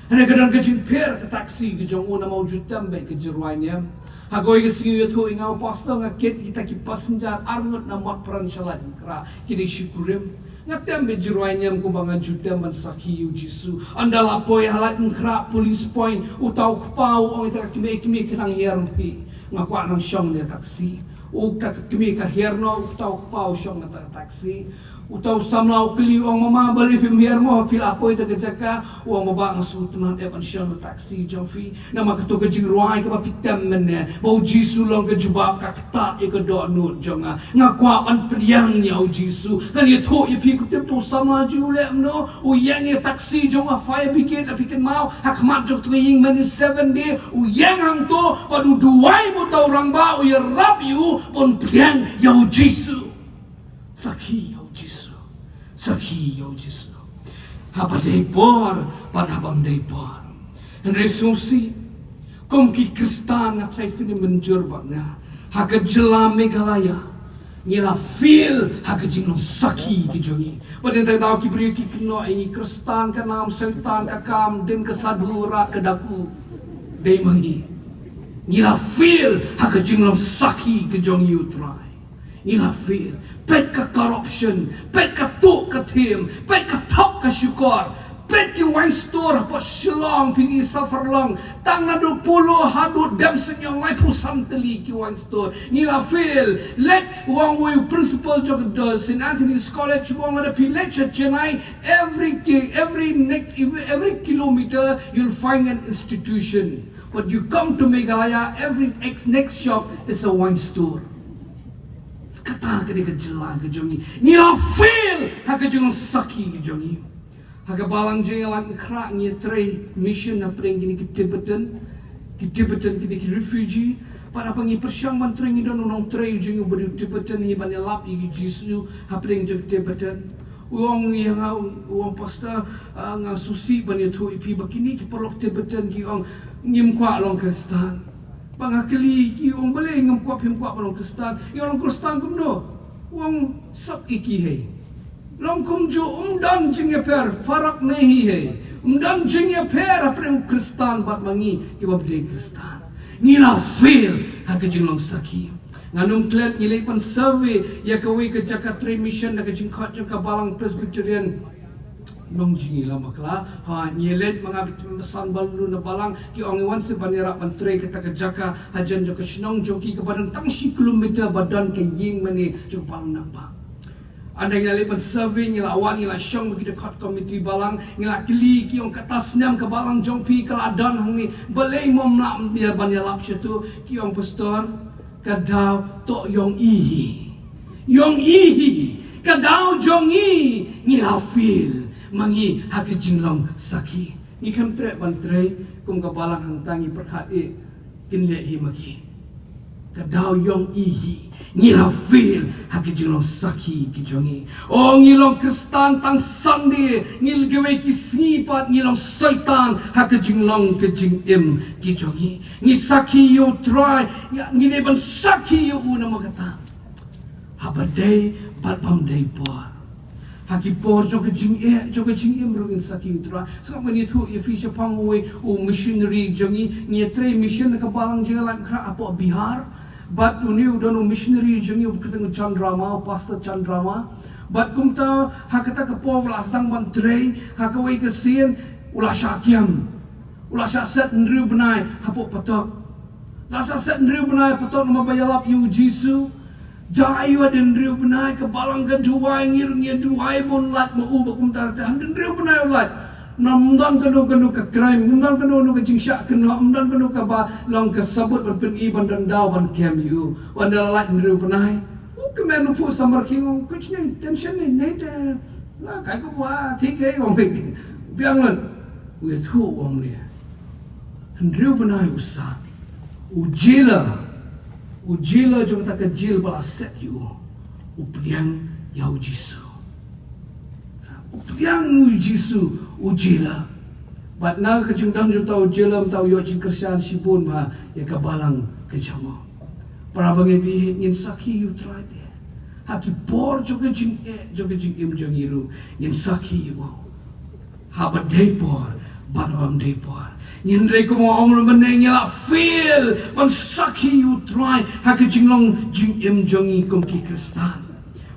Hynrei ka don ka jingpher ka taxi ka jong u namar u ju tem beit ka jingrwai niam. Ha kawei ka sngi u ïathuh ïa nga, u pastor, nga kit kita ki passenger arngut na Motphran sha Laitumkhrah, ki dei shi kurim. Nga tem beit jingrwai niam kumba nga ju tem ban sakhi ïa u Jisu. Ynda la poi ha Laitumkhrah police point, uta u kpa u ong ïa kita ki kmie, kmie, ki nang hiar ma phi. Nga kwah nang shong ne taxi. Uta ka kmie ka hiar noh, uta u kpa u shong na ta ka taxi. Uta u samla u kylli, u ong, mama, balei phim hiar mo, phi la poi ta ka jaka? U ong, baba, nga sngewtynnat eh ban shong na taxi jong phi. Namar kato ka jingrwai kaba phi tem mynne ba u Jisu long ka jubab, ka ktah ïa ka dohnud jong nga. Nga kwah ban pdiang ïa u Jisu. Ngan ïathuh ïa phi, khublei, uta u samla jong u leh kumno? U ïeng ïa taxi jong ka fire brigade, la phi kynmaw, ha khmat jong ka ïing mane Seventh Day, u ïeng hangto bad u duwai bad uta u rangbah, u ïarap ïa u ban pdiang ïa u Jisu. Sakhi ïa u Jisu. Sakhi ïa u Jisu. Haba dei por bad haba ym dei por. Hynrei sngewsih, kum ki Khristan, nga tharai phin ïa mynjur bad nga, ha ka jylla Meghalaya ngi la fail ha ka jinglong sakhi ka jong ngi. Bad nangta daw ki briew ki kynnoh ïa ngi, Khristan ka nam, Soitan ka kam, dien ka sadhu, rat ka daku. Dei ma ngi. Ngi la fail ha ka jinglong sakhi ka jong ngi ïa u Trai. Ngi la fail. Peit ka corruption, peit ka tuh ka thiem, peit ka thok ka shukor. Peit ki wine store hapoh Shillong, phi ngi suffer long. Tang naduh Polo haduh Demsniang, laiphew san tylli ki wine store. Ngi la fail. Leit, u ong uwei u principal jong ka Saint Anthony's College, u ong lada phi leit sha Chennai, every ki, every next, every kilometer you'll find an institution. But you come to Meghalaya, every ex-, next shop is a wine store. Kata ka dei ka jylla ka jong ngi. Ngi la fail ha ka jinglong sakhi ka jong ngi. Ha ka balang jong ngi Laitumkhrah ngi trei mission hapdeng kine ki Tibetan, ki Tibetan kine ki refugee. Bad haba ngi pyrshang ban trei, ngi don u nongtrei jong ngi uba dei u Tibetan, ngi ban ïalap ïa u Jisu hapdeng jong ki Tibetan. U ong ïa nga, u ong, pastor, ah, nga sngewsih ban ïathuh ïa phi ba kine ki paralok Tibetan ki ong ngim kwah long Khristan. Ba nga kylli ki, u ong balei ngim kwah, phim kwah ban long Khristan? Ki ong long Khristan kumno? U ong sap ïa ki hei. Long kumjuh, ym don jingïapher, farak nahi hai. Ym don jingïapher hapdeng u Khristan bad ma ngi kiba ym dei Khristan. Ngi la fail ha ka jinglong sakhi. Ngan ym klet, ngi leit ban survey ïa kawei ka jaka trei mission da ka jingkhot jong ka balang Presbyterian Nongjngi Lamkla. Ha, ngi leit, ma nga bad ki member san bynriew na balang, ki ong ngi wan seh ban ïarap ban trei kata ka jaka hajan jong ka shnong jong ki kaba don tang shi kilometer ba don ka ïing mane jong ka balang Nambah. Ynda ngi la leit ban survey, ngi la wan, ngi la shong bad ki dkhot komiti balang, ngi la kylli, ki ong kata snem ka balang jong phi ka la don hangne, balei mo ym lah ban ïalap shato? Ki ong, pastor, ka daw toh yong i hi. Yong i hi. Ka daw jong i, ngi la fail ma ngi ha ka jinglong sakhi. Ngi khlem treh ban trei kum ka balang hangta, ngi pyrkhat, eh, kin leh hi ma ki. Ka daw yong i hi. Ngi la fail ha ki jinglong sakhi ki jong i. O ngi long Khristan tang Sunday, ngi kiwei ki sngi pat ngi long Soitan ha ki jinglong ki jingim ki jong i. Ngi sakhi ïa u Trai, ngi dei ban sakhi ïa u namar kata. Haba dei bad bym dei por. Ha ki por jong ka jingeh, jong ka jingim ruh ngin sakhi ïa u Trai. Sngap ngan ïathuh ïa phi shaphang uwei u missionary jong ngi, ngi ïatrei mission na ka balang jong ngi Laitumkhrah hapoh Bihar. Bad une u don u missionary jong ngi uba kyrteng u Chandra Ma, u Pastor Chandra Ma. Bad kumta ha kata ka por u la sdang ban trei, ha kawei ka sien u la shah kiam. U la shah set hynriew bnai hapoh patok. La shah set hynriew bnai patok namar ba ïalap ïa u Jisu. Jia aïu hadien hynriew bnai ka balang ka duwai, ngi ruh ngi duwai ba un lait ma u, ba kumta te hadien hynriew bnai u lait. Namar ym don kano kano ka crime, ym don kano kano ka jingshah kynnoh, ym don kano kaba long ka sabut ban pyni ban don daw ban kem ïa u. Wan da la lait hynriew bnai, u kmen u phuh samar khing, kuch nahi, tension nahi, nahi te, la kai ko ba thik hai, ong. Biang lut. U ïathuh, ong ne. Hynriew bnai u sah. U jailer, u jailer jong kata ka jail ba la set ïa u, u pdiang ïa u Jisu. U pdiang ïa u Jisu, u jailer. Bad na ka jingdon jong uta u jailer, mynta u ïoh jingkyrshan shibun bha ïa ka balang ka jong u. Para bangeit, ngin sakhi ïa u Trai te ha ki por jong ka jingeh, jong ka jingim jong ngi ruh, ngin sakhi ïa u. Haba dei por bad bym dei por. Ngin, hynrei kumba ong ruh mynne, ngi la fail ban sakhi ïa u Trai ha ka jinglong jingim jong ngi kum ki Khristan.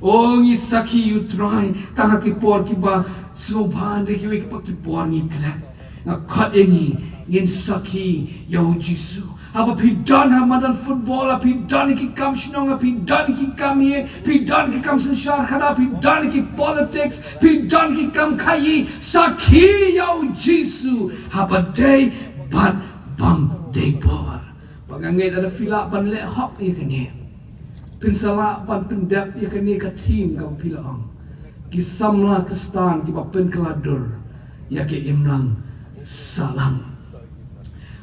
O ngi sakhi ïa u Trai tang ha ki por kiba sngewbha, hynrei kiwei pat ki por ngi klet. Nga khot ïa ngi, ngin sakhi ïa u Jisu. Haba phi don ha madan football, ha phi don ha ki kam shnong, ha phi don ha ki kam ïing, phi don ha ki kam synshar khadar, phi don ha ki politics, phi don ha ki kam khaïi, sakhi ïa u Jisu haba dei bad bym dei por. Ba nga ngeit lada phi lah ban leh hok ïa kane, phin sa lah ban pyndep ïa kane ka theme kaba phi la ong. Ki samla Khristan kiba pynkylla dur ïa ka imlang sahlang.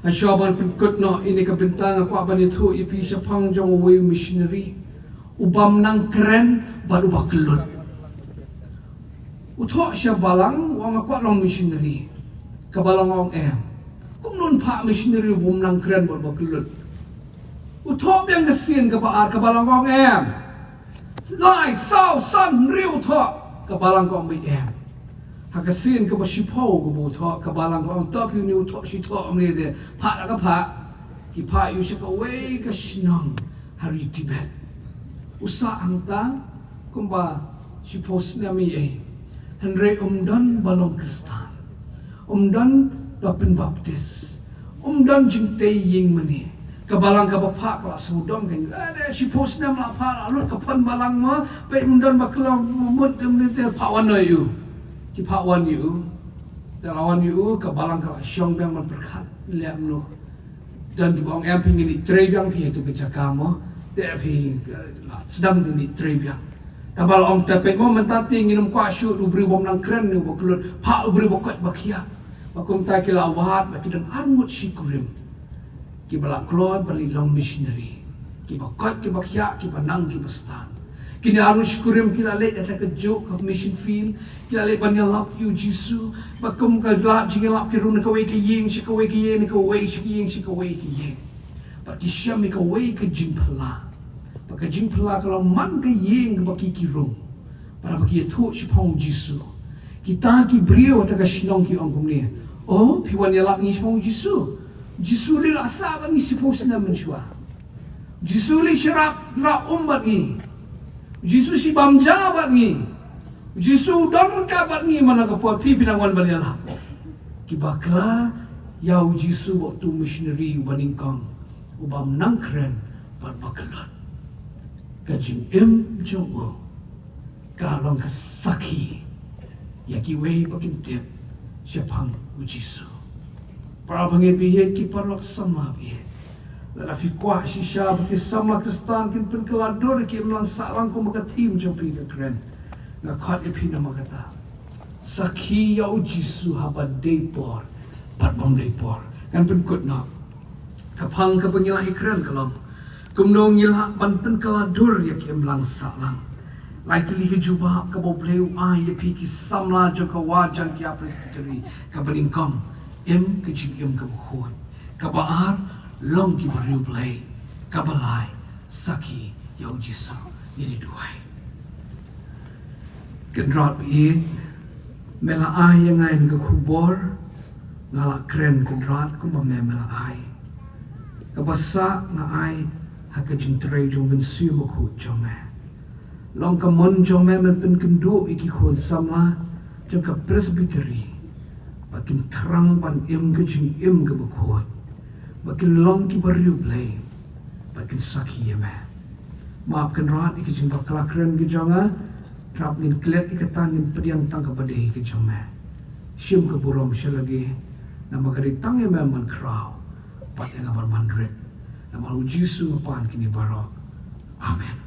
Hashwa ban pynkut noh ïa kane ka bynta, nga kwah ban ïathuh ïa phi shaphang jong uwei u missionary u bym nang kren bad uba kyllut. U thoh sha balang, u ong nga kwah long missionary. Ka balang ong em. Kumno un phah missionary u bym nang kren bad uba kyllut? U thoh biang ka sien kaba ar, ka balang ong em. Lai, saw, san, hynriew u thoh. Ka balang ka ong beit em. Ha ka sien kaba shiphew kaba u thoh, ka balang ka ong, to phi, une u thoh shithoh, ym lei de, phah la ka phah. Ki phah ïa u sha kawei ka shnong ha ri Tibet. U sah hangta kumba shiphew snem ei ei. Hynrei um don ba long Khristan. Um don ba pynbaptis. Um don jingtei ïing mane. Ka balang kaba phah ka la sngewdom, ka ong, eh, de shiphew snem la phah, la lut ka phon balang mo, peit um don ba kylla mut, em, ne te phah wan noh ïa u. Ki phah wan ïa u. Te la wan ïa u, ka balang ka la shong biang ban pyrkhat, leh kumno. Don kiba ong em, phi, ngin ïa trei biang phi ha tu ka jaka mo. Te phi, eh, la sdang, ngin ïa trei biang. Te ba la ong te peit mo, mynta te ngin ym kwah shuh u briew bym nang kren ne uba kyllut, phah u briew ba koit ba khiah. Ba kumta ki la wad, ba ki don arngut shi kurim kiba la kloi ban leit long missionary. Kiba koit, kiba khiah, kiba nang, kiba stad. Kine arngut shi kurim ki la leit ha ka juk, ka mission field, ki la leit ban ïalap ïa u Jisu. Ba kum ka lad jingïalap ki rung na kawei ka ïing sha kawei ka ïing, na kawei sha ka ïing sha kawei ka ïing. Bad ki shem ïa kawei ka jingphylla. Bad ka jingphylla ka long man ka ïing kaba ki, ki rung. Para ba ki ïathuh shaphang u Jisu. Kita ki briew ha ta ka shnong ki ong kumne, o, phi wan ïalap ngi shaphang u Jisu? Jisu lei la sah bad ngi shiphew snem mynshuwa. Jisu lei shah rah um bad ngi. Jisu shibam ja bad ngi. Jisu don ryngkat bad ngi man la ka por, phi, phi nang wan ban ïalap. Kiba kylla ïa u Jisu bad utu u missionary uba nyngkong, u bym nang kren bad ba kyllut. Ka jingim jong u ka long ka sakhi ïa kiwei ba kin tip shaphang u Jisu. Para bangeit ba ïeit, ki paralok samla ba ïeit, lada phi kwah shisha ba ki samla Khristan kin pynkylla dur ïa ka imlang sahlang kumba ka theme jong phi ka kren, nga khot ïa phi namar kata. Sakhi ïa u Jisu haba dei por bad bym dei por. Ngan pynkut noh. Ka phang kaba ngi la ïakren ka long, Kumno ngi lah ban pynkylla dur ïa ki imlang sahlang? Lai tylli ka jubab kaba U Blei u ai ïa phi ki samla jong ka wad Jaiñtia Presbytery kaba nyngkong: im ka jingim kaba khuid. Kaba ar, long ki bariewblei. Kaba lai, sakhi ïa U Jisu. Ngin ïa duwai. Kynrad ba ïeit, me la ai ïa nga ïa ka khubor. Nga la kren Kynrad kumba me me la ai. Kaba sah nga ai ha ka jingtrei jong u Mynsiem Bakhuid jong me. Long ka mon jong me ban pynkynduh ïa ki khun samla jong ka Presbytery ba kin thrang ban im ka jingim kaba khuid, ba kin long ki bariewblei, ba kin sakhi ïa me. Map Kynrad ïa ki jingbakla kren ki jong nga. Hynrei ngin klet ïa kata, ngin pdiang tang kaba dei ki jong me. Shim ka burom sha lade, namar ka dei tang ïa me ban khraw bad ïa nga ban rit. Namar U Jisu nga pan kine baroh. Amen.